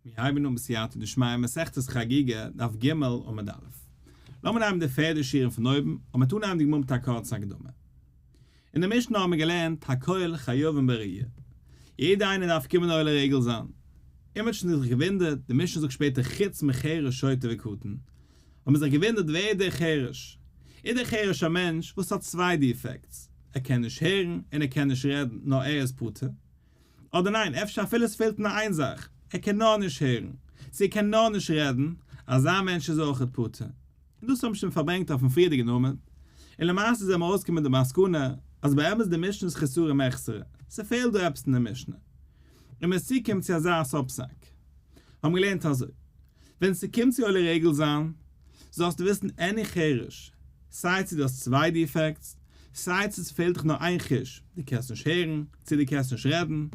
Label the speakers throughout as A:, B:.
A: מיר הייבן אן בסייעתא דשמיא מסכת חגיגה, דף ג' עמוד א'. לאמיר נעמען די פערדע שורה פון אויבן, און מ'וועט אנהייבן די גמרא מיט א קורצע הקדמה. אין די משנה האבן מיר געלערנט הכל חייבים בראייה. יעדער איינער דארף קומען עולה רגל זיין. און מ'האט שוין זיך געוואונדערט, די משנה זאגט שפעטער חוץ מחרש שוטה וקטן. האט מען זיך געוואונדערט ווער איז דער חרש? איז דער חרש א מענטש וואס האט צוויי defects, ער קען נישט הערן און ער קען נישט רעדן נאר ער איז פטור? אדער ניין, אפשר אפילו עס פעלט נאר איין זאך, ער קען נאר נישט הערן, צו ער קען נאר נישט רעדן, אזא מענטש איז אויכעט פטור. און דאס האבן שוין פארברענגט אויפן פריערדיגן עמוד, און למעשה זענען מיר ארויסגעקומען מיט די מסקנא אז באמת די משנה איז חסורי מחסרא, ס'פעלט דא עפעס אין די משנה, און מ'איז צוקומען צו אזא סארט פסק. האבן געלערנט אזוי, ווען ס'קומט צו עולה רגל זיין, זאלסטו וויסן any חרש, סיי צו דו האסט צוויי defects, סיי צו ס'פעלט דיך נאר איין חוש, דו קענסט נישט הערן, צו דו קענסט נישט רעדן,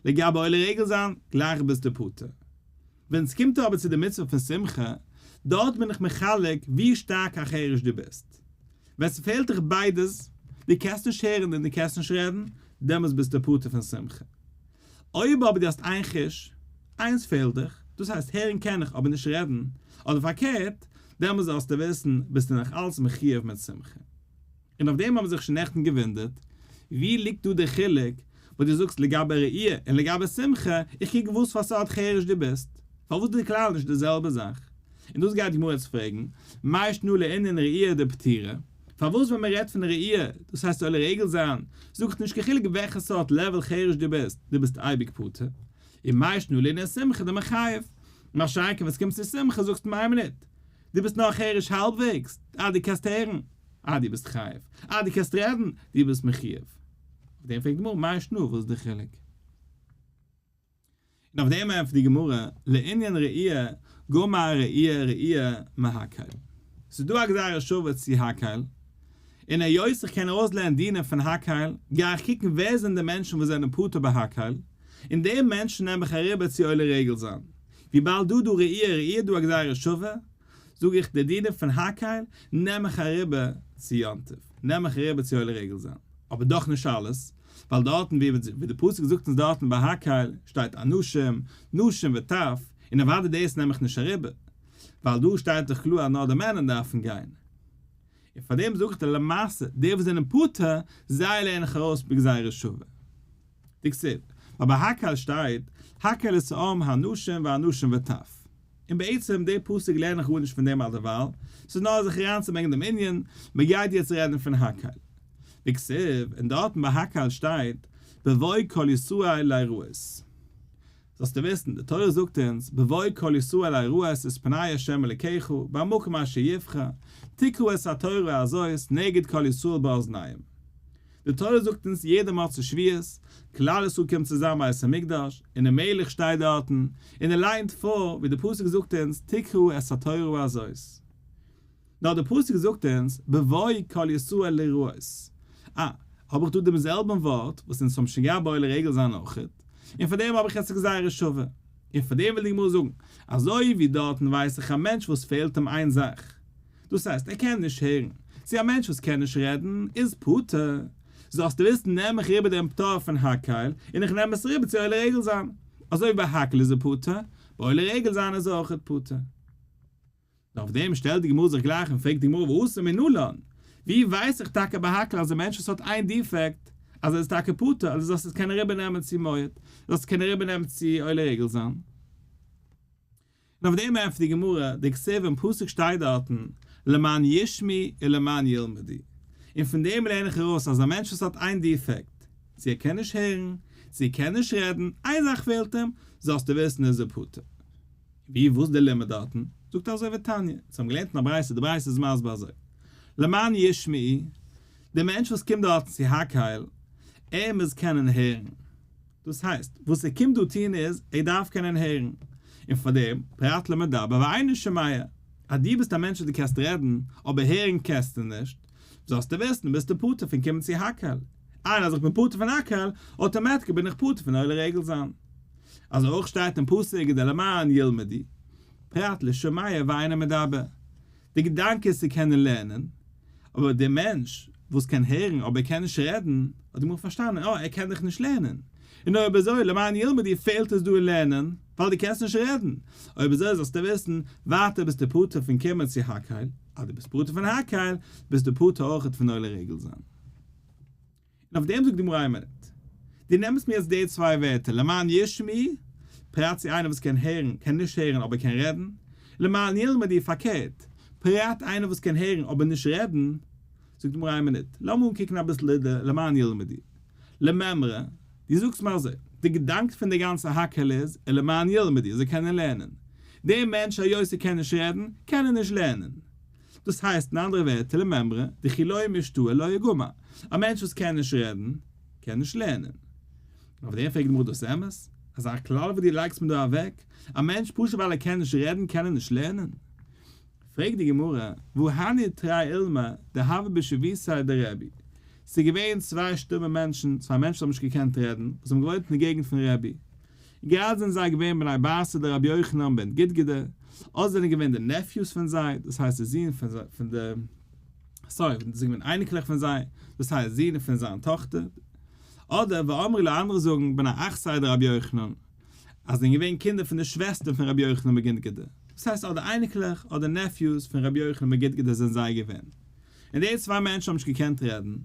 A: לגבי עולה רגל זיין, גלייך ביסטו פטור. ווען ס'קומט אבער צו די מצוה פון שמחה, דארט בין איך מחלק ווי שטארק א חרש דו ביסט. ווען ס'פעלט דיך ביידעס, דו קענסט נישט הערן און דו קענסט נישט רעדן, דעמאלטס ביסטו פטור פון שמחה. אויב אבער דו האסט איין חוש, איינס פעלט דיך, דאס הייסט הערן קען איך אבער נישט רעדן, אדער פארקערט, דעמאלס זאלסטו וויסן, ביסטו נאך אלץ מחיוב מיט שמחה. און אויף דעם האבן זיך שוין נעכטן געוואונדערט, ווי ליגט דא דער חילוק וואס דו זאגסט לגבי ראי' און לגבי שמחה, איך קוק וואס פאר סארט חרש דו ביסט, פארוואס איז בכלל נישט די זעלבע זאך? און דאס גייט די גמרא יעצט פרעגן, מאי שנא לענין ראי' דפטירה, פארוואס ווען מען רעדט פון ראי', דאס הייסט עולה רגל זיין, זאג איך נישט קיין חילוק וועלכע סארט level חרש דו ביסט, דו ביסט אייביג פטור. און מאי שנא לענין שמחה דמחייב. מה שאין כן ווען ס'קומט צו שמחה זאגסטו מיר איין מינוט, דו ביסט נאר חרש האלבוועגס, אה דו קענסט הערן, אה דו ביסט חייב, אה דו קענסט רעדן, דו ביסט מחיוב. אויף דעם פרעגט די גמרא מאי שנא וואס איז די חילוק? און אויף דעם ענטפערט די גמרא, לענין ראי' גמר ראי' ראי' מהקהל. ס'איז דא א גזירה שווה צו הקהל, און היות איך קען ארויסלערנען דינים פון הקהל, גיי איך קוקן ווער זענען די מענטשן וואס זענען פטור ביי הקהל, און די מענטשן נעם איך אריבער צו עולה רגל זיין. וויבאלד דא דא ראי' ראי' דא א גזירה שווה, זאג איך די דינים פון הקהל נעם איך אריבער צו יום טוב, נעם איך אריבער צו עולה רגל זיין. אבער דאך נישט אלעס, ווייל דארטן ווי ווי די פסוק זאגט אונז דארטן ביי הקהל שטייט אנשים, נשים וטף, און אוודאי דאס נעם איך נישט אריבער, ווייל דא שטייט דאך קלאר אז נאר די מענער דארפן גיין. און פאר דעם זאג איך דיר למעשה, די וואס זענען פטור, זיי לערן איך ארויס בגזירה שווה. דכתיב, ווייל ביי הקהל שטייט, הקהל את העם האנשים והנשים וטף. און בעצם די פסוק לערן איך גארנישט פון דעם אלדערווייל, ס'איז נאר זיך אריינצוברענגען דעם ענין, מ'גייט יעצט רעדן פון הקהל. דכתיב, און דארטן ביי הקהל שטייט, בבוא כל ישראל לראות. זאלסטו וויסן, די תורה זאגט אונז, בבוא כל ישראל לראות את פני ה' אלוקיך, במקום אשר יבחר, תקרא את התורה הזאת נגד כל ישראל באזניהם. די תורה זאגט אונז יעדע מוצאי שבועות, כלל ישראל קומט צוזאם בית המקדש, און דער מלך שטייט דארטן, און ער ליינט פאר, ווי די פסוק זאגט אונז, תקרא את התורה הזאת. נאר די פסוק זאגט אונז, בבוא כל ישראל לראות. אה, האב איך דא דעם זעלבן ווארט וואס אונז האבן שוין געהאט ביי עולה רגל זיין אויכעט, און פאר דעם האב איך יעצט א גזירה שווה. און פאר דעם וויל די גמרא זאגן, אזוי ווי דארטן ווייס איך א מענטש וואס פעלט אים איין זאך, דאס הייסט ער קען נישט הערן, צו א מענטש וואס קען נישט רעדן איז פטור, זאלסטו וויסן נעם איך אריבער דעם פטור פון הקהל און איך נעם עס אריבער צו עולה רגל זיין, אזוי ווי ביי הקהל איז ער פטור, ביי עולה רגל זיין איז ער אויכעט פטור. נאר אויף דעם שטעלט די גמרא זיך גלייך און פרעגט די גמרא והתם מנלן, ווי ווייס איך טאקע ביי הקהל אז א מענטש וואס האט איין defect אז ער איז טאקע פטור אז דו זאלסט עס קענען אריבערנעמען צו מועד, זאלסט עס קענען אריבערנעמען צו עולה רגל זיין? און אויף דעם ענטפערט די גמרא, דכתיב אין פסוק שטייט דארטן למען ישמעו ולמען ילמדו, און פון דעם לערן איך ארויס אז א מענטש וואס האט איין defect, צו ער קען נישט הערן, צו ער קען נישט רעדן, איין זאך פעלט אים, זאלסטו וויסן איז ער פטור. ווי וואס די לימוד דארטן? זאגט ער אזוי ותניא, אונז האבן געלערנט אין א ברייתא, די ברייתא איז מסביר אזוי, למען ישמעו, דער מענטש וואס קומט דארטן צו הקהל, ער מוז קענען הערן, דאס הייסט, וואס ער קומט דא טון איז, ער דארף קענען הערן, און פאר דעם, פרט למדבר ואינו שומע, אז דו ביסט א מענטש וואס דו קענסט רעדן, אבער הערן קענסטו נישט, זאלסטו וויסן, ביסטו פטור פון קומען צו הקהל, איין אז איך בין פטור פון הקהל, אויטאמאטיקעל בין איך פטור פון עולה רגל זיין. אזוי אויך שטייט אין פסוק דלמען ילמדו, פרט לשומע ואינו מדבר. די געדאנק איז צו קענען לערנען, אבער דער מענטש וואס קען הערן אבער ער קען נישט רעדן, האט די גמרא פארשטאנען, אה, ער קען דאך נישט לערנען, און אויב אזוי למען ילמדו פעלט עס דא אין לערנען, ווייל דו קענסט נישט רעדן, אויב אזוי זאלסטו וויסן, ווייטער ביסטו פטור פון קומען צו הקהל, אז דו ביסט פטור פון הקהל, ביסטו פטור אויכעט פון עולה רגל זיין. און אויף דעם זאגט די גמרא איין מינוט, דו נעמסט מיר יעצט די צוויי ווערטער למען ישמעו, פרט צו איינער וואס קען הערן, קען נישט הערן אבער קען רעדן, למען ילמדו פארקערט, פרט איינער וואס קען הערן אבער נישט רעדן, זאגט די גמרא איין מינוט, לאמיר אנקוקן אביסל די למען ילמדו. למימרא, דו זאגסט מיר אזוי, די געדאנק פון די גאנצע הקהל איז למען ילמדו, זיי קענען לערנען. דער מענטש היות ער קען נישט רעדן, קען ער נישט לערנען. דאס הייסט אין אנדערע ווערטער למימרא דכי לא משתעי לא גמר, א מענטש וואס קען נישט רעדן, קען נישט לערנען. אויף דעם פרעגט די גמרא דאס אמת? אזא כלל וואס דו לייגסט מיר דא אוועק, א מענטש פשוט ווייל ער קען נישט רעדן קען ער נישט לערנען? פרעגט די גמרא, והא הני תרי אולמי דהוו בשבבותיה דרבי, ס'איז געווען צוויי שטומע מענטשן, צוויי מענטשן וואס האבן נישט געקענט רעדן, וואס האבן געוואוינט אין די געגנט פון רבי, גראדע זענען זיי געווען בני ברתא דרבי יוחנן בן גודגדא, אדער זענען געווען די nephews פון זיי, דאס הייסט די זון פון די, sorry, זיי זענען געווען אייניקלעך פון זיי, דאס הייסט זון פון זיין טאכטער, אדער ואמרי לה אנדערע זאגן בני אחתיה דרבי יוחנן, אז זענען געווען קינדער פון די שוועסטער פון רבי יוחנן בן גודגדא, דאס הייסט אדער אייניקלעך אדער nephews פון רבי יוחנן בן גודגדא זענען זיי געווען. און די צוויי מענטשן האבן נישט געקענט רעדן, און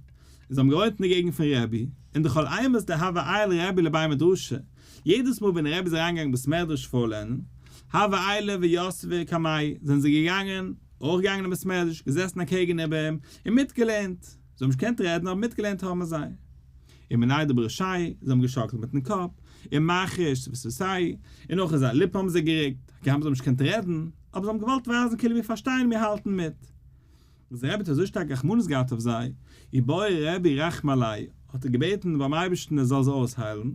A: זיי האבן געוואוינט אין די געגנט פון רבי, און דכל אימת דהוה עייל רבי לבי מדרשא, יעדעס מאל ווען רבי איז אריינגעגאנגען בית מדרש פארלערנען, הוו עיילי ויתבי קמיה, זענען זיי געגאנגען, אויך געגאנגען אין בית מדרש, געזעסן אקעגן איבער אים, און מיטגעלערנט. זיי האבן נישט געקענט רעדן, אבער מיטגעלערנט האבן זיי. ומניידי ברישייהו, זיי האבן געשאקלט מיטן קאפ, ומחריש שפתייהו, און אויך זייער ליפן האבן זיי גערוקט, הגם זיי האבן נישט געקענט רעדן, אבער זיי האבן געוואלט ווייזן כאילו מיר פארשטייען מיר האלטן מיט. וואס דער רבי האט אזוי שטארק רחמנות געהאט אויף זיי, איבעי רבי רחמי עלייהו, האט ער געבעטן ביים אייבערשטן ער זאל זיי אויסהיילן,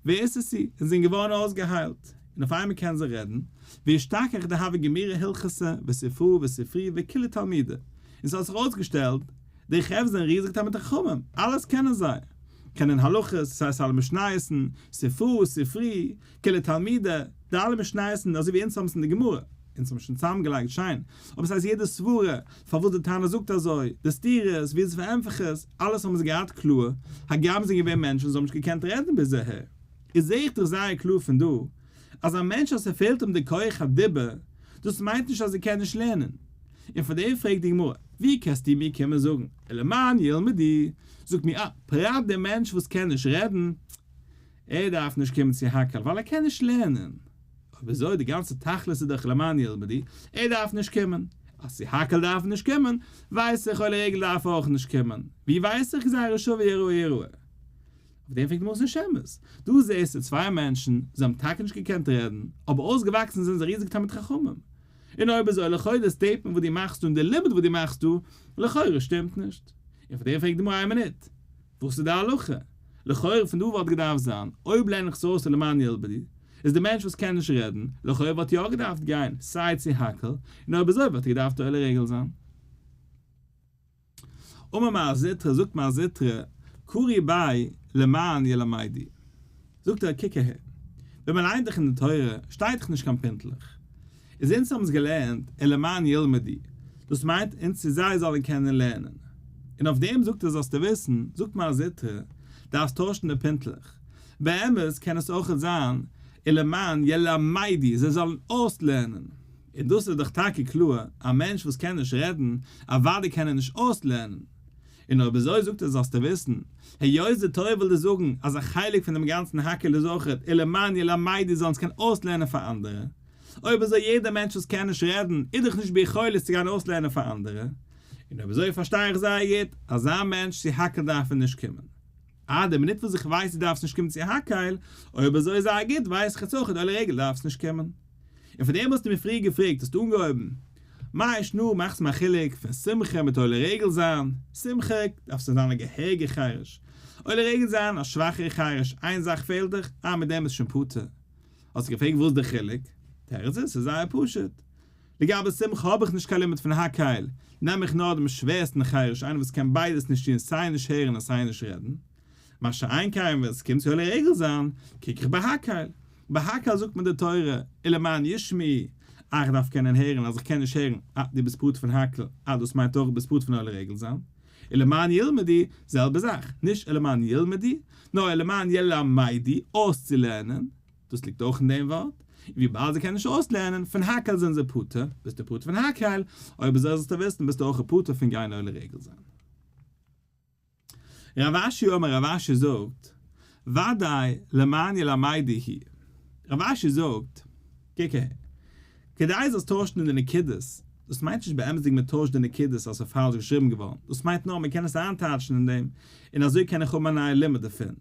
A: ואיתסי, און זיי זענען געווארן אויסגעהיילט, און אויף איינמאל קענען זיי רעדן, ואשתכח דהוו גמירי הלכתא וספרא וספרי וכולהו תלמידי, און ס'האט זיך אויסגעשטעלט, די חברה זענען ריזיגע תלמידי חכמים, אלעס קענען זיי, קענען הלכות, ס'הייסט אלע משניות'ן, ספרא, ספרי, כולהו תלמידי, די אלע משניות'ן אזוי ווי אונז האבן עס אין די גמרא. אונז האבן שוין צוזאמגעלייגט שיין, אבער ס'הייסט יעדע סברה פארוואס די תנא זאגט אזוי, די סתירות, ווי עס פארענטפערט עס, אלעס האבן זיי געהאט קלאר, הגם זיי זענען געווען מענטשן וואס האבן נישט געקענט רעדן ביז אהער. איז זעה איך דאך זייער קלאר פון דא, אז א מענטש אז ס'פעלט אים די כח הדיבור, דאס מיינט נישט אז ער קען נישט לערנען. און פאר דעם פרעגט די גמרא, ווי קענסטו מיר קומען זאגן, ולמען ילמדו, זאגט מיר א פרט דער מענטש וואס קען נישט רעדן, ער דארף נישט קומען צו הקהל ווייל ער קען נישט לערנען. אויב אזוי די גאנצע תכלית איז דאך למען ילמדו, ער דארף נישט קומען. אז צו הקהל דארף ער נישט קומען, ווייס איך עולה רגל דארף ער אויך נישט קומען. ווי ווייס איך גזירה שווה יראה יראה. אויף דעם פרעגט די גמרא ס'נישט אמת. דא זעסטו צוויי מענטשן, זיי האבן טאקע נישט געקענט רעדן, אבער אויסגעוואקסן זענען זיי ריזיגע תלמיד חכמים. און אויב אזוי לכאורה די statement וואס דו מאכסט דא און די לימוד וואס דו מאכסט דא, לכאורה שטימט נישט. און פאר דעם פרעגט די גמרא איין מינוט. וואס איז די הלכה? לכאורה פון דא וואלט געדארפט זיין, אויב לערן איך עס אויס למען ילמדו, איז די מענטש וואס קען נישט רעדן, לכאורה וואלט יא געדארפט גיין סיי צו הקהל, און אויב אזוי וואלט ער געדארפט עולה רגל זיין. אמר מר זוטרא, זאגט מר זוטרא, קרי ביה למען ילמדו. זאגט ער, קוק אהער, ווען מען ליינט דאך אין די תורה, שטייט דאך נישט קיין פינטלעך. איז אונז האבן עס געלערנט ולמען ילמדו, דאס מיינט אונז צו זיי זאלן קענען לערנען. און אויף דעם זאגט ער זאלסטו וויסן, זאגט מר זוטרא, דארפסט טוישן די פינטלעך. באמת קען עס אויכעט זיין ולמען ילמדו, זיי זאלן אויסלערנען. און דאס איז דאך טאקע קלאר, א מענטש וואס קען נישט רעדן, אוודאי קען ער נישט אויסלערנען. און אויב אזוי זאגט ער זאלסטו וויסן, היות די תורה וויל דיר זאגן אז א חלק פון דעם גאנצן הקהל איז אויכעט ולמען ילמדו זאלן עס קענען אויסלערנען פאר אנדערע, אויב אזוי יעדער מענטש וואס קען נישט רעדן איז דאך נישט ביכולת צו גיין אויסלערנען פאר אנדערע, און אויב אזוי פארשטיי איך זייער גוט, אזא מענטש צו הקהל דארף ער נישט קומען. אה, די מינוט וואס איך ווייס דו דארפסט נישט קומען צו הקהל, אויב אזוי זייער גוט ווייס איך יעצט אויך אז עולה רגל דארפסט נישט קומען. און פון דעם האסטו מיר פריער געפרעגט האסטו אנגעהויבן, מאי שנא מאכסט מיר א חילוק פון שמחה מיט עולה רגל זיין, שמחה דארפסטו זיין א געהעריגע חרש, עולה רגל זיין א שוואכערע חרש, איין זאך פעלט דיך, אה מיט דעם איז שוין פטור. האסט געפרעגט וואס די חילוק? תירוץ איז, ס'איז זייער פשוט. לגבי שמחה האב איך נישט קיין לימוד פון הקהל, נעם איך נאר דעם שווערסטן חרש איינער וואס קען ביידעס נישט טון סיי נישט הערן און סיי נישט רעדן. מה שאין כן ווען ס'קומט צו עולה רגל זיין, קוק איך ביי הקהל. ביי הקהל זאגט מיר די תורה, ולמען ישמעו, אה איך דארף קענען הערן, אז איך קען נישט הערן, אה דו ביסט פטור פון הקהל, אה דאס מיינט אויך ביסט פטור פון עולה רגל זיין. ולמען ילמדו, זעלבע זאך, נישט ולמען ילמדו, נאר ולמען ילמדו, אויסצולערנען, דאס ליגט אויך אין דעם ווארט. וויבאלד זיי קענען נישט אויסלערנען, פון הקהל זענען זיי פטור, ביסטו פטור פון הקהל, אויב אזוי זאלסטו וויסן ביסטו אויך פטור פון גיין עולה רגל זיין. רב אשי אמר רב אשי זאגט, ודאי למען ילמדו הוא. רב אשי זאגט, קוק אהער, כדי זאלסט טוישן אין די נקודות, דאס מיינט נישט באמת'דיג מען טוישט די נקודות אז ס'איז פאלש געשריבן געווארן, דאס מיינט נאר מען קען עס איינטייטשן אין דעם, און אזוי קען איך האבן א נייע לימוד דערפון.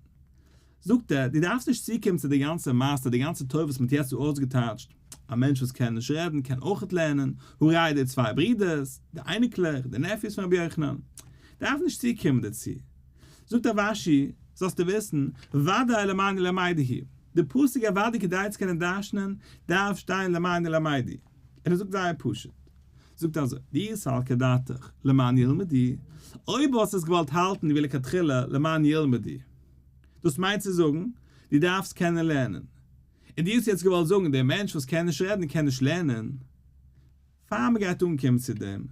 A: זאגט ער, דו דארפסט נישט צוקומען צו די גאנצע מעשה, די גאנצע תורה וואס מען האט יעצט דא אויסגעטייטשט, א מענטש וואס קען נישט רעדן קען אויכעט לערנען, הא ראיה די צוויי ברידערס, די אייניקלעך, די nephews פון רבי יוחנן, דארף נישט צוקומען דערצו. זאגט רב אשי, זאלסטו וויסן, ודאי למען ילמדו הוא, די פסוק אוודאי כדי צו קענען דרש'נען, דארף שטיין למען ילמדו, און ער זאגט זייער פשוט, זאגט אזוי, דאי סלקא דעתך למען ילמדו, אויב האסט עס געוואלט האלטן ווי לכתחילה למען ילמדו, דאס מיינט צו זאגן, דו דארפסט קענען לערנען. און דו האסט יעצט געוואלט זאגן, דער מענטש וואס קען נישט רעדן קען נישט לערנען. פאר מען גייט אנקומען צו דעם,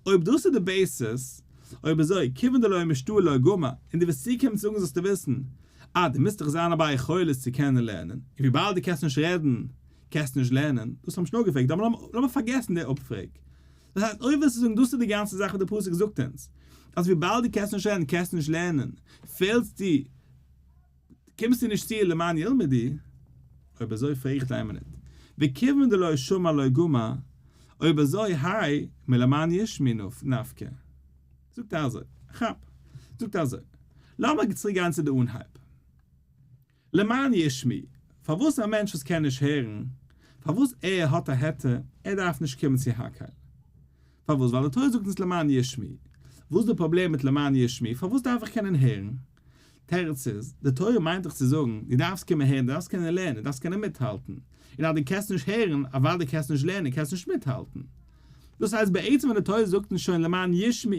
A: אויב דאס איז די basis, אויב אזוי, כיוון דלא משתעי לא גמר, און דו וועסט צוקומען צו זאגן זאלסטו וויסן, אה, דו מוזט דאך זיין א בעל יכולת צו קענען לערנען, און וויבאלד דו קענסט נישט רעדן, קענסטו נישט לערנען, דאס האבן מיר שוין אפגעפרעגט, אבער לאמיר פארגעסן די אפפרעג. דאס הייסט, אויב ווילסטו זאגן דאס איז די גאנצע זאך וואס די פסוק זאגט אונז, אז וויבאלד דו קענסט נישט רעדן קענסטו נישט לערנען, פעלסטו, קומסטו נישט צו למען ילמדו, אויב אזוי פרעג איך דיין מינוט, וכיוון דלא שמע לא גמר, אויב אזוי האי מלמען ישמעו נפקא. זאגט ער אזוי, כאפ, זאגט ער אזוי, לאמיר צוריק גיין צו די אנהייב. למען ישמעו, פארוואס א מענטש וואס קען נישט הערן, פארוואס ער האט א היתר, ער דארף נישט קומען צו הקהל? פארוואס? ווייל די תורה זאגט אונז למען ישמעו. וואס איז די פראבלעם מיט למען ישמעו? פארוואס דארף איך קענען הערן? תירוץ איז, די תורה מיינט דאך צו זאגן, דו דארפסט קומען הערן, דו דארפסט קענען לערנען, דו דארפסט קענען מיטהאלטן. און אז דו קענסט נישט הערן, אוודאי קענסטו נישט לערנען, קענסט נישט מיטהאלטן. דאס הייסט בעצם ווען די תורה זאגט אונז שוין למען ישמעו,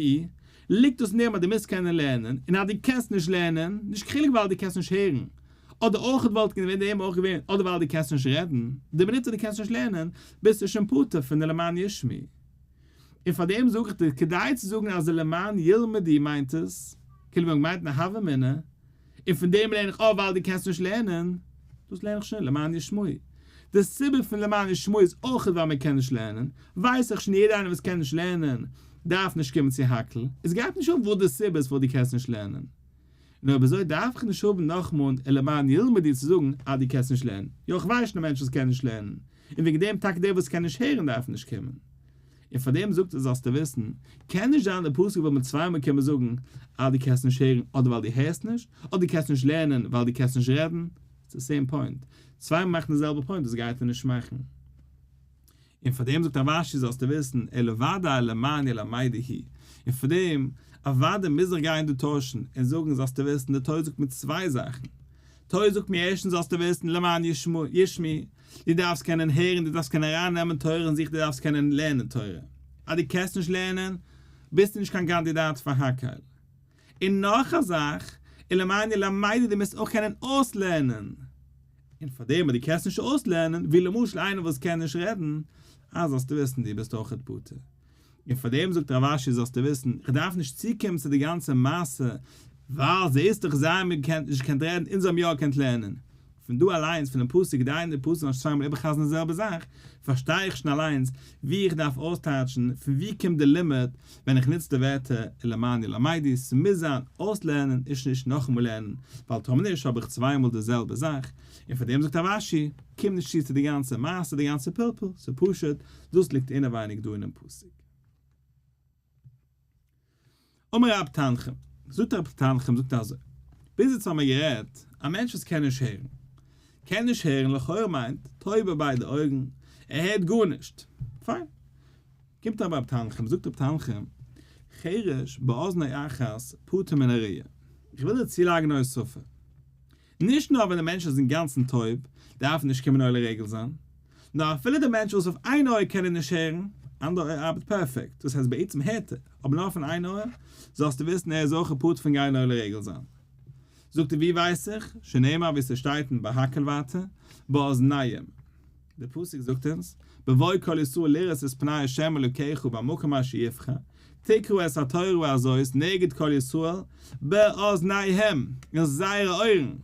A: ליגט דאס אין דעם אז דו מוזט קענען לערנען, און אז דו קענסט נישט לערנען, נישט קיין חילוק ווייל דו קענסט נישט הערן, אדער אויך וואלט געווען דעם אויך געווען, אדער ווייל דו קענסט נישט רעדן, די מינוט וואס דו קענסט נישט לערנען, ביסטו שוין פטור פון די למען ישמעו. און פאר דעם זאג איך דיר, כדי צו זאגן אז די למען ילמדו מיינט עס, כאילו ווען מ'מיינט אין א הוה אמינא, און פון דעם לערן איך אויף ווייל דו קענסט נישט לערנען, דאס לערן איך שוין למען ישמעו. די סיבה פון למען ישמעו איז אויך ווייל מען קען נישט לערנען, ווייס איך שוין יעדער איינער וואס קען נישט לערנען דארף נישט קומען צו הקהל, עס גייט נישט אן וואס די סיבה איז פארוואס דו קענסט נישט לערנען. און אויב אזוי דארף איך נישט האבן נאכאמאל למען ילמדו צו זאגן אז דו קענסט נישט לערנען, יא איך ווייס שוין א מענטש וואס קען נישט לערנען, און וועגן דעם טאקע דער וואס קען נישט הערן דארף נישט קומען. און פאר דעם זאגט ער זאלסטו וויסן, קען נישט זיין די פסוק וואלט מיר צוויי מאל קומען זאגן אז דו קענסט נישט הערן אדער ווייל דו הערסט נישט, אדער דו קענסט נישט לערנען ווייל דו קענסט נישט רעדן, ס'איז די same point, צוויי מאל מאכן די זעלבע point דאס גייט ער נישט מאכן. און פאר דעם זאגט רב אשי זאלסטו וויסן, אלא ודאי למען ילמדו הוא, און פאר דעם אוודאי מוז איך גיין דא טוישן און זאגן זאלסטו וויסן די תורה זאגט מיר צוויי זאכן, תורה זאגט מיר ערשטנס זאלסטו וויסן למען ישמעו, דו דארפסט קענען הערן, דו דארפסט קענען ארייננעמען תורה אין זיך, דו דארפסט קענען לערנען תורה. אז דו קענסט נישט לערנען, ביסטו נישט קיין קאנדידאט פאר הקהל. און נאך א זאך, ולמען ילמדו, דו מוזט אויך קענען אויסלערנען. און פאר דעם אז דו קענסט נישט אויסלערנען, ווי למשל איינער וואס קען נישט רעדן, אה זאלסטו וויסן דו ביסט אויכעט פטור. און פאר דעם זאגט רב אשי זאלסטו וויסן, איך דארף נישט צוקומען צו די גאנצע מעשה, ווייל זעסט דאך זיי האבן נישט געקענט רעדן, אונז האבן יא געקענט לערנען. פון דא אליינס, פונעם פסוק, כדי אין די פסוק זאל נישט צוויי מאל איבערחזר'ן די זעלבע זאך, פארשטיי איך שוין אליינס ווי איך דארף אויסטייטשן פון וואו קומט די לימוד ווען איך נוץ די ווערטער ולמען ילמדו, ס'מוז זיין אויסלערנען איז נישט נאכאמאל לערנען, ווייל טאמער נישט האב איך צוויי מאל די זעלבע זאך, און פאר דעם זאגט רב אשי, קום נישט צו צו די גאנצע מעשה, די גאנצע פלפול, ס'פשוט, דאס ליגט אינעווייניג דא אינעם פסוק. אמר רב תנחום, זאגט רב תנחום זאגט ער אזוי, ביז יעצט האמיר גערעדט, א מענטש וואס קען נישט הערן, קען נישט הערן לכאורה מיינט, טויב ביי ביידע אויגן, ער הערט גארנישט, פיין. קומט רב תנחום, זאגט רב תנחום, חרש באזנו אחת פטור מן הראייה. איך וויל דיר צולייגן א הוספה. נישט נאר ווען דער מענטש איז אינגאנצן טויב, דארף ער נישט קומען עולה רגל זיין, נאר אפילו דער מענטש וואס אויף איין אויער קען ער נישט הערן, אנדערע אויער ארבעט פערפעקט, דאס הייסט בעצם הערט ער, אבער נאר פון איין אויער, זאלסטו וויסן ער איז אויך פטור פון גיין עולה רגל זיין. זאגט ער ווי ווייס איך? שנאמר ווי ס'שטייט אין בהקהל ווייטער, באזניהם. דער פסוק זאגט אונז, בבוא כל ישראל לראות את פני ה' אלוקיך במקום אשר יבחר, תקרא את התורה הזאת נגד כל ישראל באזניהם, אין זייערע אויערן,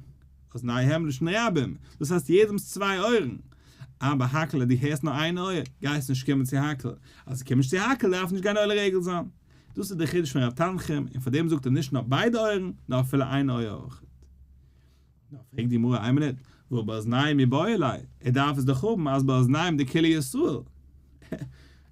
A: אזניהם לשון רבים, דאס הייסט יעדעמ'ס צוויי אויערן. אבער הקהל אז דו הערסט נאר איין אויער, גייסט נישט קומען צו הקהל, אז דו קומסט נישט צו הקהל דארף נישט גיין עולה רגל זיין. דאס איז דער חידוש פון רב תנחום, און פאר דעם זאגט ער נישט נאר ביידע אויערן, נאר אפילו איין אויער אויך. נאר פרעגט די גמרא איין מינוט, והא באזניים מיבעי ליה, ער דארף עס דאך האבן אז באזניים דכולהו ישראל.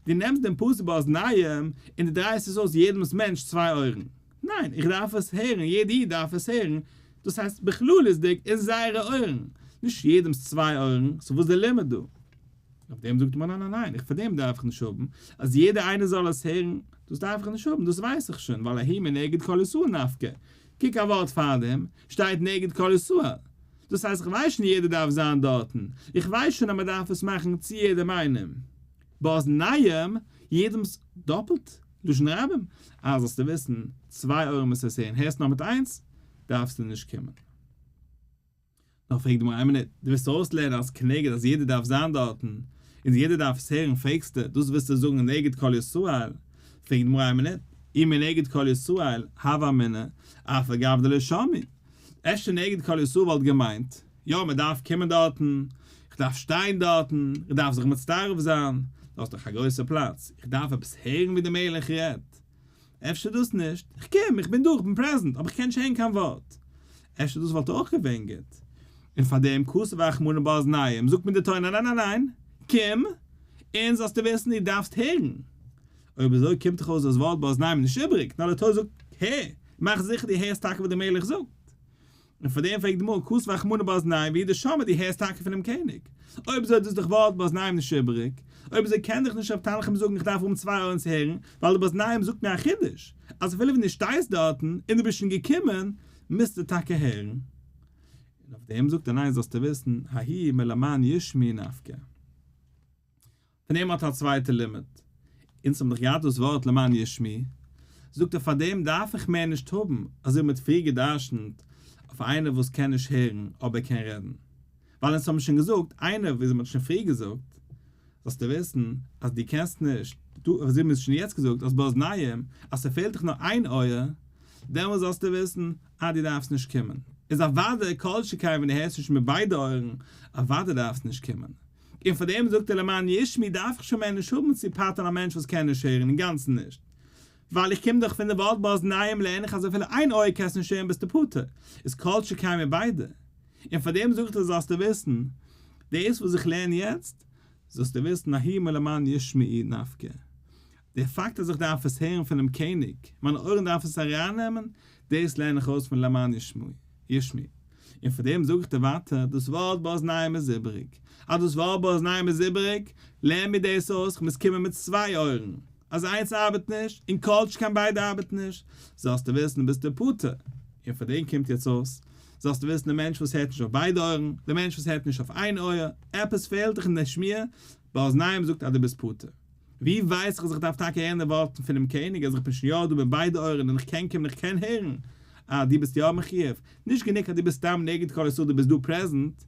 A: דו נעמסט דעם פסוק באזניים און דו דרייסט עס אויס יעדעמס מענטש צוויי אויערן. ניין, איך דארף עס הערן, יעדע איד דארף עס הערן, דאס הייסט בכללית'דיג אין זייערע אויערן, נישט יעדעמס צוויי אויערן, so וואס איז די לימוד דא? אויף דעם זאגט מען ניין ניין ניין, איך פאר דעם דארף איך נישט האבן אז יעדער איינער זאל עס הערן, דאס דארף איך נישט האבן, דאס ווייס איך שוין, ווייל ההיא מנגד כל ישראל נפקא, קוק א ווארט פארדעם, שטייט נגד כל ישראל, דאס הייסט איך ווייס שוין יעדער דארף זיין דארטן, איך ווייס שוין אז מען דארף עס מאכן צו יעדעם איינעם. באזניים, יעדעמס דאפלט, לשון רבים, אה זאלסטו וויסן, צוויי אויערן מוזט עס הערן, הערסט נאר מיט איינס, דארפסטו נישט קומען. נאר פרעגט די גמרא איין מינוט, דו ווילסט אויסלערנען אז כנגד אז יעדער דארף זיין דארטן, און יעדער דארף עס הערן פרעגסטו, דאס ווילסטו זאגן נגד כל ישראל, פרעגט די גמרא איין מינוט, אי מנגד כל ישראל, הוה אמינא, אף על גב דלא שמעו, אפשר נגד כל ישראל וואלט געמיינט, יא מען דארף קומען דארטן, איך דארף שטיין דארטן, איך דארף זיך מצטרף זיין, דאס איז דאך א גרויסע פלאץ, איך דארף עפעס הערן ווי דער מלך רעדט. אפשר דאס נישט, איך קום, איך בין דא, איך בין present, אבער איך קען נישט הערן קיין ווארט. אפשר דאס וואלט אויך געווען גוט. און פאר דעם כתב רחמנא באזניים, זאגט מיר די תורה ניין ניין ניין ניין, קום, און זאלסטו וויסן דו דארפסט הערן. אויב אזוי קומט דאך אויס דאס ווארט באזניים איז נישט איבעריג, נאר די תורה זאגט, הער, מאך זיכער דו הערסט טאקע וואס דער מלך זאגט. און פאר דעם פרעגט די גמרא כתב רחמנא באזניים והוא דשמעי דו הערסט טאקע פונעם קעניג? אויב אזוי איז דאס דאך ווארט באזניים נישט איבעריג, אויב אזוי קען דאך נישט רב תנחום זאגן איך דארף האבן צוויי אויערן צו הערן, ווייל די באזניים זאגט מיר א חידוש, אז אפילו ווען דו שטייסט דארטן און דו ביסט שוין געקומען, מוזטו טאקע הערן. און אויף דעם זאגט ער ניין זאלסטו וויסן, ההיא מלמען ישמעו נפקא. פון דעם האט א צווייטע לימוד. אונז האבן דאך געהאט דאס ווארט למען ישמעו, זאגט ער פאר דעם דארף איך מער נישט האבן, אזוי ווי מ'האט פריער גע'דרש'נט אויף איינער וואס קען נישט הערן אבער קען רעדן, ווייל אונז האבן שוין געזאגט איינער ווי מ'האט שוין פריער געזאגט, זאלסטו וויסן אז דו קענסט נישט, דו אזוי ווי מ'האט שוין יעצט געזאגט אז באזניים אז ס'פעלט דיך נאר איין אויער, דעמאלס זאלסטו וויסן אז דו דארפסט נישט קומען. איז אוודאי כל שכן ווען דו הערסט נישט מיט ביידע אויערן, אוודאי דארפסטו נישט קומען. און פאר דעם זאגט ער למען ישמעו דארף איך שוין מער נישט האבן צו פטר'ן א מענטש וואס קען נישט הערן אינגאנצן נישט, ווייל איך קום דאך פון די ווארט באזניים לערן איך אז אפילו איין אויער קענסט נישט הערן ביסטו פטור, איז כל שכן מיט ביידע. און פאר דעם זאגט ער זאלסטו וויסן, דאס וואס איך לערן יעצט, זאלסטו וויסן ההיא מלמען ישמעו נפקא. דער פאקט אז איך דארף עס הערן פונעם קעניג, מיינע אויערן דארף עס ארייננעמען, דאס לערן איך אויס פון למען ישמעו. און פאר דעם זאג איך דיר ווייטער, דאס ווארט באזניים איז איבעריג. אז דאס ווארט באזניים איז איבעריג, לערן מיר דאס אויס, כ'מוז קומען מיט צוויי אויערן. אז איינס ארבעט נישט, און כל שכן ביידע ארבעטן נישט, זאלסטו וויסן ביסטו פטור. און פאר דעם קומט יעצט אויס, זאלסטו וויסן דער מענטש וואס הערט נישט אויף ביידע אויערן, דער מענטש וואס הערט נישט אויף איין אויער, עפעס פעלט דיך אין די שמיעה, באזניים זאגט אז דו ביסט פטור. ווי ווייס איך אז איך דארף טאקע הערן די ווארטן פונעם קעניג אז איך בין שוין יא דא מיט ביידע אויערן און איך קען קומען איך קען הערן? אה, דו ביסט יא מחיוב. נישט גענוג אז דו ביסט סתם נגד כל ישראל דו ביסט דא present,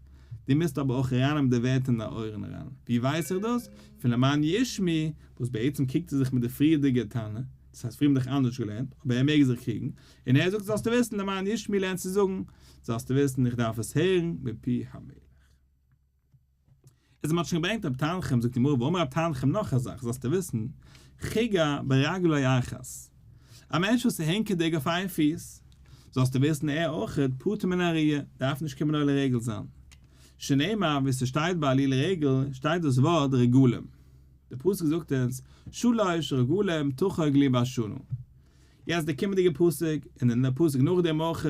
A: דו מוזט אבער אויך ארייננעמען די ווערטער אין דיין אויערן אריין. ווי ווייס איך דאס? פון למען ישמעו, וואס בעצם קריגט ער זיך מיט די פריערדיגע תנא, דאס הייסט פריער האבן דאך אנדערש געלערנט, אבער ער מעג זיך קריגן, און ער זאגט זאלסטו וויסן למען ישמעו לערנט צו זאגן, זאלסטו וויסן איך דארף עס הערן מפי המלך. איז מען האט שוין געברענגט רב תנחום, זאגט די גמרא ואמר רב תנחום נאך א זאך זאלסטו וויסן, חיגר ברגלו אחת, א מענטש וואס איז הינקעדיג אויף איין פיס, זאלסטו וויסן ער אויך פטור מן הראיה, דארף נישט קומען עולה רגל זיין, שנאמר ווי ס'שטייט ביי עלי' לרגל שטייט דאס ווארט רגלים, די פסוק זאגט אונז שלש רגלים תחוג לי בשנה, יעצט די קומענדיגע פסוק און אין די פסוק נאכדעם אויך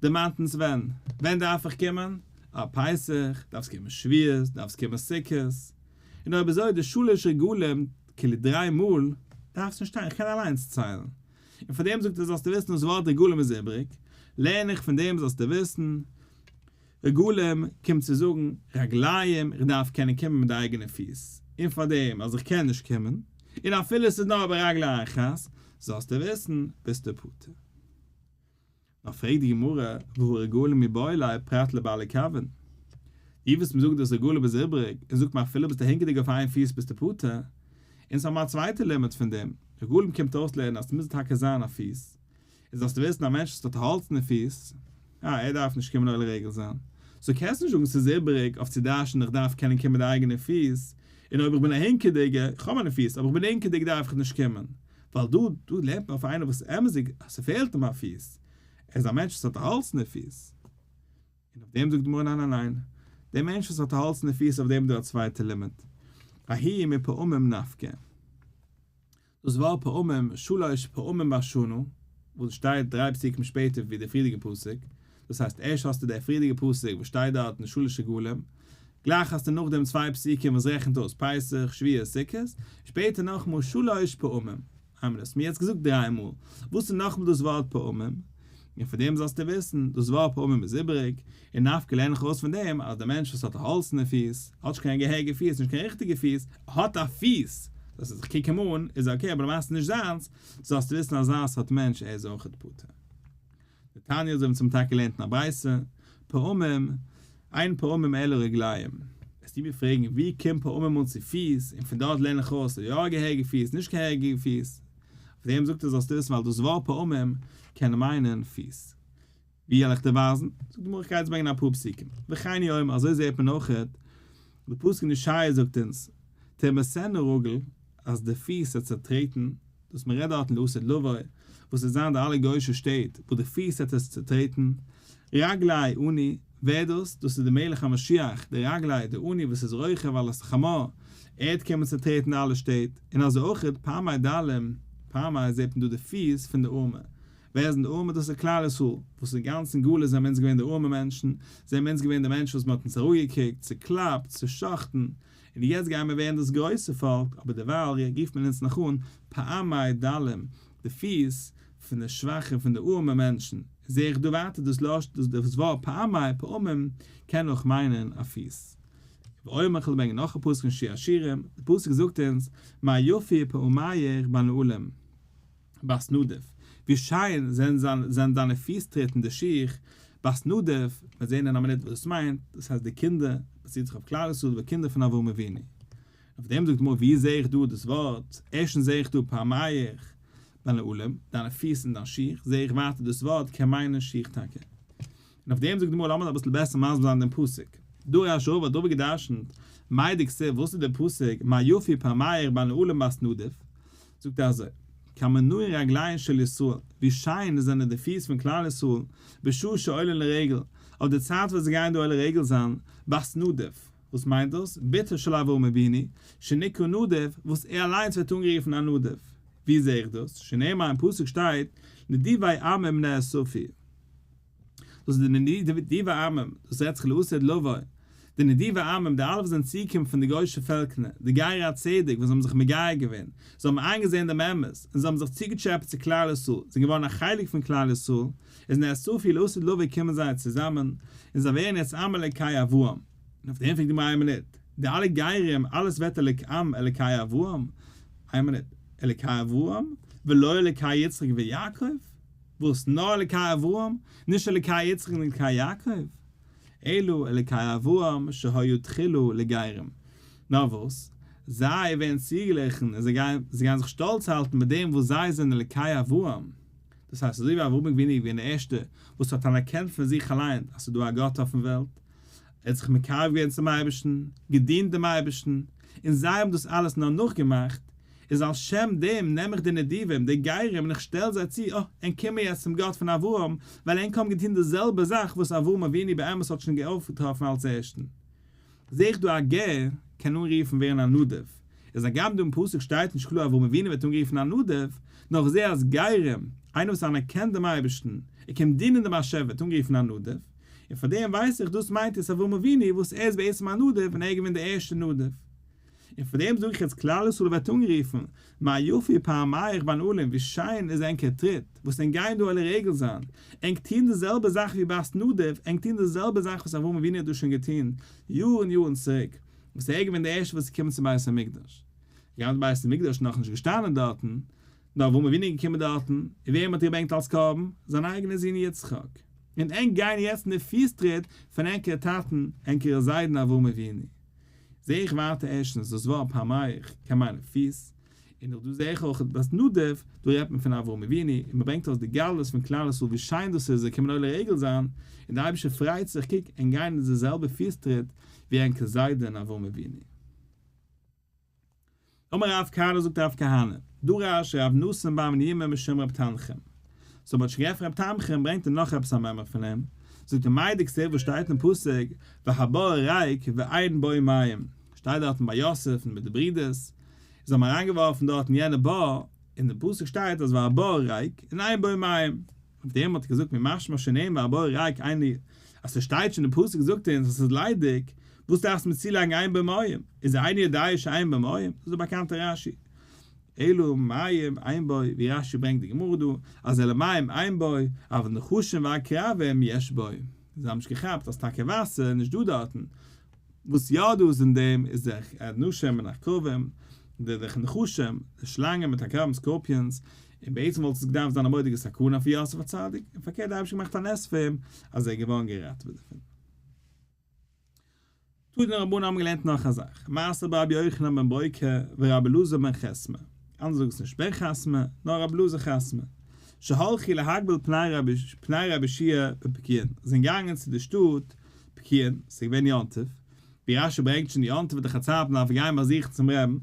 A: דערמאנט אונז ווען, ווען דארף איך קומען? אה פסח, דארפסט קומען שבועות, דארפסט קומען סוכות, און אויב אזוי די שלש רגלים כאילו דריי מאל, דארפסט נישט שטיין, איך קען אליינס ציילן, און פאר דעם זאגט ער זאלסטו וויסן דאס ווארט רגלים איז איבריג, לערן איך פון דעם זאלסטו וויסן, רגלים קומט צו זאגן רגליים, איך דארף קענען קומען מיט די אייגענע פיס, און פאר דעם אז איך קען נישט קומען, און אפילו עס איז נאר ברגלו אחת, זאלסטו וויסן, ביסטו פטור. נאר פרעגט די גמרא, והא רגלים מיבעי ליה פרט לבעלי קבין? די וואס מ'זאגט דאס רגלים איז איבריג, און זאגט מען אפילו ביסטו הינקעדיג אויף איין פיס ביסטו פטור, אונז האבן א צווייטע לימוד פון דעם, רגלים קומט אויסלערנען אז ס'מוז טאקע זיין א פיס, און זאלסטו וויסן א מענטש וואס האט האלצענע פיס, אה, ער דארף נישט קומען עולה רגל זיין. סאו קענסט נישט זאגן ס'איז איבעריג אויף צו דרש'נען איך דארף קענען קומען מיט די אייגענע פיס, און אויב איך בין א הינקעדיגער, איך האב מיינע פיס, אבער איך בין הינקעדיג דארף איך נישט קומען. ווייל דא דא לערנט מען אויף איינער וואס אמת'דיג אז ס'פעלט אים א פיס, ער איז א מענטש וואס האט א האלצענע פיס. און אויף דעם זאגט די גמרא ניין ניין ניין, דער מענטש וואס האט א האלצענע פיס אויף דעם איז דא א צווייטע לימוד, ההוא מפעמים נפקא. דאס ווארט פעמים, שלש פעמים בשנה, וואס שטייט דריי פסוקים שפעטער ווי דער פריערדיגער פסוק, דאס הייסט ערשט האסטו דער פריערדיגער פסוק וואס שטייט דארט אין שלש רגלים, גלייך האסטו נאכדעם צוויי פסוקים וואס רעכנט אויס פסח, שבועות, סוכות, שפעטער נאכאמאל שלש פעמים. איינמאל האסט מיר יעצט געזאגט דריי מאל, וואס איז נאכאמאל דאס ווארט פעמים? און פון דעם זאלסטו וויסן, דאס ווארט פעמים איז איבעריג, און נפקא לערן איך אויס פון דעם אז דער מענטש וואס האט א האלצענע פיס, האט נישט קיין געהעריגע פיס, נישט קיין ריכטיגע פיס, האט א פיס, דאס אז איך קוק אים אן איז okay אבער למעשה נישט זיינס, זאלסטו וויסן אזא סארט מענטש ער איז אויכעט פטור. דתניא אזוי ווי אונז האבן טאקע געלערנט אין א ברייתא, פעמים, אין פעמים אלא רגליים. וועסטו מיר פרעגן ווי קומט פעמים אן צו פיס, און פון דארט לערן איך אויס יא א געהעריגע פיס, נישט קיין געהעריגע פיס. אויף דעם זאגט ער זאלסטו וויסן ווייל דאס ווארט פעמים קען מיינען פיס. ווי וועל איך דיר ווייזן? זאגט די גמרא איך גיי יעצט ברענגען אפאר פסוקים. וכן הוא אומר אזוי זעט מען אויכעט די פסוק אין ישעיה זאגט אונז תרמסנה רגל אז די פיס וועט צעטרעטן, דאס מען רעדט דארטן לעתיד לבוא, וואס וועט זיין די אלע גוי'שע שטעט וואס די פיס וועט עס צעטרעטן, רגלי עני, ווער דאס? דאס איז די מלך המשיח, די רגלי, די עני וואס איז רוכב על החמור, ער וועט קומען צעטרעטן די אלע שטעט, און אזוי אויכעט פעמי דלים, פעמי זעט מען דא די פיס פון די ארמע, ווער זענען די ארעמע? דאס איז כלל ישראל, וואס אין גאנצן גלות זענען אונז געווען די ארעמע מענטשן, זענען אונז געווען די מענטשן וואס מען האט אונז אראפגעקוקט, צוקלאפט, צושחט'ן, און יעצט גייען מיר ווערן דאס גרויסע פאלק, אבער דערווייל רופט מען אונז נאך אן פעמי דלים, די פיס פון די שוואכע, פון די ארעמע מענטשן, זע איך דא ווייטער דאס לשון, דאס ווארט פעמי, פעמים, קען אויך מיינען א פיס. ואומר איך וועל ברענגען נאך א פסוק אין שיר השירים, די פסוק זאגט אונז, מה יפו פעמיך בנעלים. בת נדיב, ווי שיין זענען דיינע פיס טריט אין די שיך, בת נדיב, מיר זעהן אין א מינוט וואס דאס מיינט, דאס הייסט די קינדער, באציט זיך אויף כלל ישראל, די קינדער פון אברהם אבינו. אויף דעם זאגט די גמרא, ווי זעה איך דא דאס ווארט, ערשטנס זעה איך דא פעמיך בנעלים, דיינע פיס אין דיין שיך, זעה איך ווייטער דאס ווארט קען מיינען שיך טאקע. און אויף דעם זאגט די גמרא לאמיר אביסל בעסער מסביר זיין דעם פסוק. דרש רבא האט דא געדרשנט, מאי דכתיב וואס איז דער פסוק מה יפו פעמיך בנעלים בת נדיב, זאגט ער אזוי, כמה נאין רגליהן של ישראל, ווי שיין זענען די פיס פון כלל ישראל, בשעה שעולין לרגל, אויף די צייט וואס זיי גייען דא עולה רגל זיין, בת נדיב, וואס מיינט דאס, בתו של אברהם אבינו, שנקרא נדיב, וואס ער אליינס ווערט אנגערופן א נדיב, ווי זע איך דאס, שנאמר אין פסוק שטייט, נדיבי עמים נאספו. דאס איז די נדיבי עמים, דאס רעדט זיך לעתיד לבוא, די נדיבי עמים, די אלע וואס זענען צוגעקומען פון די גוי'שע פעלקער, די גרי הצדק וואס האבן זיך מגייר געווען, זיי האבן איינגעזען דעם אמת, און זיי האבן זיך צוגעטשעפעט צו כלל ישראל, זענען געווארן א חלק פון כלל ישראל, איז נאספו לעתיד לבוא קומען זיי צוזאמען, און זיי ווערן יעצט עם אלקי אברהם. און אויף דעם פרעגט די גמרא איין מינוט, די אלע גרים, אלעס ווערט אלק עם אלקי אברהם? איין מינוט, אלקי אברהם, ולא אלקי יצחק ויעקב? וואס? נאר אלקי אברהם? נישט אלקי יצחק און אלקי יעקב? אלא אלקי אברהם שהיו תחילה לגרים. נאר וואס? זיי ווערן צוגעגליכן און זיי גייען זיי גייען זיך שטאלץ האלטן מיט דעם וואס זיי זענען אלקי אברהם. דאס הייסט אזוי ווי אברהם אבינו איז געווען דער ערשטער וואס האט אנערקענט פון זיך אליין אז ס'איז דא א גאט אויפן וועלט, ער האט זיך מקרב געווען צום אייבערשטן, געדינט דעם אייבערשטן, און זיי האבן דאס אלעס נאר נאכגעמאכט, איז על שם דעם נעם איך די נדיבים, די גרים, און איך שטעל זיי צו, אה, ענק קומען יעצט צום גאט פון אברהם, ווייל ענק האבן געטון די זעלבע זאך וואס אברהם אבינו באמת האט שוין אויפגעטראפן אלס ערשטן. זע איך דא א גר קען אנגערופן ווערן א נדיב, איז הגם דא אין פסוק שטייט נישט קלאר אברהם אבינו ווערט אנגערופן א נדיב, נאר איך זע אז גרים, איינער וואס אנערקענט דעם אייבערשטן, ער קומט דינען דעם באשעפער ווערט אנגערופן א נדיב, און פאר דעם ווייס איך דאס מיינט עס אברהם אבינו וואס ער איז בעצם א נדיב און ער איז געווען דער ערשטער נדיב. און פאר דעם זאג איך יעצט כלל ישראל ווערט אנגערופן מה יפו פעמיך בנעלים ווי שיין איז ענקער טריט וואס ענק גייען דא עולה רגל זיין, ענק טוהן די זעלבע זאך ווי בת נדיב, ענק טוהן די זעלבע זאך וואס אברהם אבינו האט דא שוין געטוהן יארן יארן צוריק, וואס ער איז געווען דער ערשטער וואס איז געקומען צום בית המקדש. הגם די בית המקדש איז נאכנישט געשטאנען דארטן, נאר אברהם אבינו איז געקומען דארטן, און וועם האט ער געברענגט אלס קרבן? זיין אייגענער זון יצחק. און ענק גייען יעצט אין די פיס טריט פון ענקערע טאטן, ענקערע זיידן אברהם אבינו. זע איך ווייטער ערשטנס דאס ווארט פעמיך קען מיינען פיס. און נאך דא זעה איך אויך בת נדב, דא רעדט מען פון אברהם אבינו, און מען ברענגט ארויס די גדלות פון כלל ישראל ווי שיין דאס איז זיי קומען עולה רגל זיין, און דער אייבערשטער פרייט זיך, קוק, ענק גייען אין די זעלבע פיס טריט ווי ענקער זיידע און אברהם אבינו. אמר רב כהנא זאגט רב כהנא, דרש רב נתן בר מניומי משום רב תנחום. סאו מ'האט שוין געהערט פון רב תנחום ברענגט ער נאך עפעס א מימרא פון אים, זאגט ער מאי דכתיב וואס שטייט אין פסוק והבור ריק ואין בו מים, שטייט דארטן ביי יוסף און מיט די ברידערס, זיי האבן אריינגעווארפן דארט אין יענע בור, אין די פסוק שטייט אז והבור ריק און אין בו מים, אויף דעם האט ער געזאגט ממשמע שנאמר והבור ריק אין לי, אז ס'שטייט שוין די פסוק זאגט אונז אז ס'איז ליידיג, וואס דארפסטו מיר צולייגן אין בו מים, איז איני יודע שאין בו מים, דאס איז די באקאנטע רש"י. אלא מים אין בו, ווי רש"י ברענגט די גמרא דא, אז אלא מים אין בו, אבל נחשים ועקרבים יש בו. זיי האבן נישט געכאפט אז טאקע וואסער איז נישט דא דארטן, וואס יא דא איז אין דעם איז די נשים און עקרבים, די נחשים, די שלאנגען מיט עקרבים scorpions, און בעצם וואלט עס געדארפט זיין א מורא'דיגע סכנה פאר יוסף הצדיק, און פארקערט די אייבערשטער געמאכט א נס פאר אים אז ער איז געווארן געראטעוועט דערפון. תנו רבנן האבן געלערנט נאך א זאך, מעשה ברבי יוחנן בן ברוקה ורבי אלעזר בן חסמא, אנדערע זאגן עס נישט בן חסמא, נאר רבי אלעזר חסמא, שהלכו להקביל פני רבי יהושע בפקיעין, זענען געגאנגען צו די שטאט פקיעין, ס'איז געווען יום טוב, ווי רש"י ברענגט שוין יום טוב איז דאך א צייט מ'דארף גיין באזוכן צום רעבן,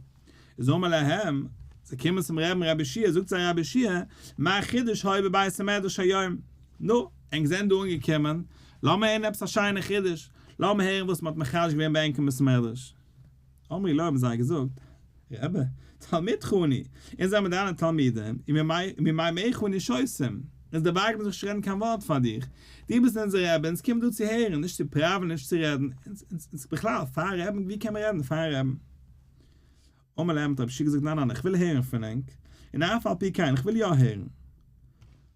A: איז אמר להם, זיי קומען צום רעבן רבי יהושע, זאגט זיי רבי יהושע, מה חידוש היה בבית המדרש היום? נו, ענק זענען דא אנגעקומען, לאמיר הערן עפעס א שיינע חידוש, לאמיר הערן וואס מ'האט מחדש געווען ביי ענק אין בית המדרש. אמרו לו האבן זיי געזאגט, רבי, תלמידך אנו, אונז זעמיר דיינע תלמידים, ומימיך אנו שותים, אונז דערוואגן זיך נישט רעדן קיין ווארט פאר דיך, דו ביסט אונזער רבי, אונז קומען דא צו הערן, נישט צו פראווען, נישט צו רעדן, אונז בכלל, פאר רעבן, ווי קען מען רעדן פאר רעבן? אמר להם האט רבי יהושע געזאגט, ניין ניין, איך וויל הערן פון ענק, און אף על פי כן, איך וויל יא הערן.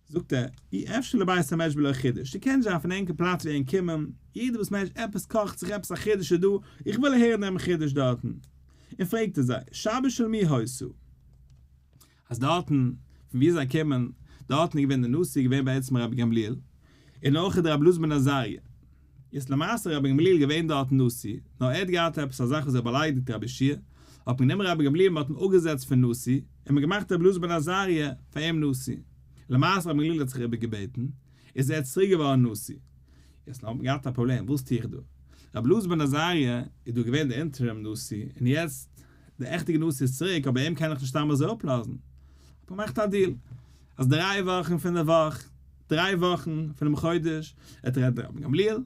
A: זאגט ער, אי אפשר לבית המדרש בלא חידוש, ס'קען נישט זיין פון ענקער פלאץ ווי ענק קומען, יעדער וואס מענטש עפעס קאכט זיך עפעס א חידוש איז דא, איך וויל הערן דעם חידוש דארטן. און פרעגט ער זיי, שבת של מי היתה? אז דארטן פון ווי זיי קומען, דארטן איז געווען די נשיא געווען בעצם רבי גמליאל, און אויך איז רבי אלעזר בן עזריה. איז למעשה רבי גמליאל געווען דארט נשיא, נאר ער האט געהאט עפעס א זאך וואס ער האט באליידיגט רבי יהושע, האט מען גענומען רבי גמליאל מען האט אים אפגעזעצט פון נשיא, און מען געמאכט רבי אלעזר בן עזריה פאר אים נשיא. למעשה רבי גמליאל האט זיך איבערגעבעטן, איז ער צוריק געווארן נשיא. יעצט האט מען געהאט א פראבלעם, וואס טו איך דא? רבי אלעזר בן עזריה איז דא געווען דער interim נשיא, און יעצט דער עכטיגער נשיא איז צוריק, אבער אים קען איך נישט סתם אזוי אפלאזן. האט מען געמאכט א deal, אז דריי וואכן פון די וואך, דריי וואכן פונעם חודש, עט רעדן רבי גמליאל,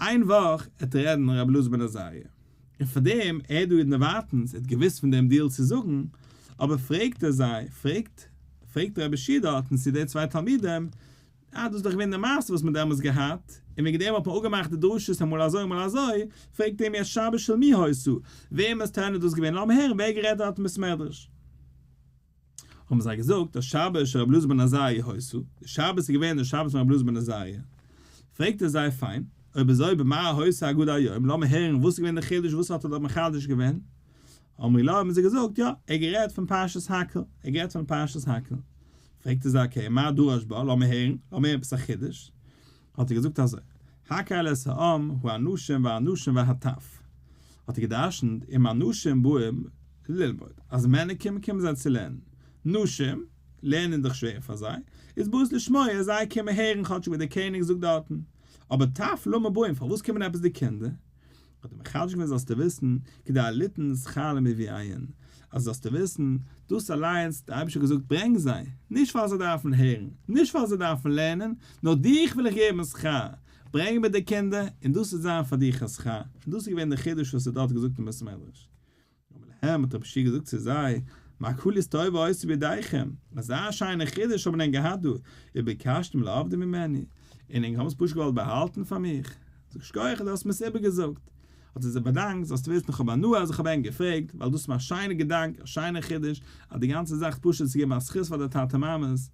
A: איין וואך עט רעדן רבי אלעזר בן עזריה. און פאר דעם, ער דא אין דערווייטענס, ער האט געוואוסט פון דעם deal צו זאגן, אבער פרעגט ער זיי, פרעגט, פרעגט רבי יהושע דארטן צו די צוויי תלמידים, אה, דאס איז דאך געווען די מעשה וואס מ'האט דעמאלטס געהאט, און וועגן דעם האט מען אפגעמאכט די דרשות אמאל אזוי אמאל אזוי, פרעגט אים יעצט שבת של מי היתה, וועמענס טענה איז דאס געווען, לאמיר הערן ווער גערעדט דארט אין בית מדרש. האבן זיי געזאגט אז שבת של רבי אלעזר בן עזריה היתה, די שבת איז געווען די שבת פון רבי אלעזר בן עזריה. פרעגט ער זיי פיין, אויב אזוי במה היתה אגדה היום, לאמיר הערן וואס איז געווען די חידוש וואס האט ער דארט מחדש געווען, אמרו לו האבן זיי געזאגט יא, ער האט גערעדט פון פרשת הקהל, ער האט גערעדט פון פרשת הקהל. פרעגט ער זיי okay, מה דרש בה, לאמיר הערן, לאמיר הערן עפעס א חידוש. האט ער געזאגט אזוי, הקהל את העם הוא האנשים והנשים והטף. האט ער גע'דרש'נט, אם אנשים באים ללמוד, אז מענער קומען קומען זיי צו לערנען, נשים לערנען דאך שווער פאר זיי, איז באות לשמוע, זיי קומען הערן כאטשיג וואס דער קעניג זאגט דארטן. אבער טף למה באים, פארוואס קומען עפעס די קינדער? האט ער מחדש געווען זאלסטו וויסן, כדי ליתן שכר למביאיהן, אז זאלסטו וויסן, דאס אליינס, דער אייבערשטער האט געזאגט ברענג זיי, נישט ווייל זיי דארפן הערן, נישט ווייל זיי דארפן לערנען, נאר דיך וויל איך געבן שכר, ברענג מיר די קינדער, און דאס וועט זיין פאר דיך א שכר, און דאס איז געווען דער חידוש וואס ער האט דארט געזאגט אין בית המדרש. אמר להם האט רבי יהושע געזאגט צו זיי, מה קלית טובה היתה בידיכם, אזא שיינע חידוש האבן ענק געהאט דא, וביקשתם לאבדה ממני, און ענק האבן עס פשוט געוואלט באהאלטן פאר מיך, זאג שכוח דו האסט מיר עס איבערגעזאגט, האט ער זיי באדאנקט, זאלסטו וויסן איך האב הנאה אז איך האב ענק געפרעגט, ווייל דאס איז מיר א שיינע געדאנק, א שיינע חידוש, אז די גאנצע זאך איז פשוט צו געבן א זכות פאר די טאטע מאמעס,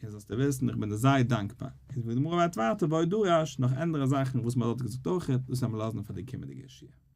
A: און זאלסטו וויסן איך בין דיר זייער דאנקבאר. און די גמרא ווערט ווייטער ועוד דרש, נאך אנדערע זאכן וואס מען האט דארט געזאגט אויכעט, דאס וועלן מיר לאזן פאר די קומענדיגע שיעור.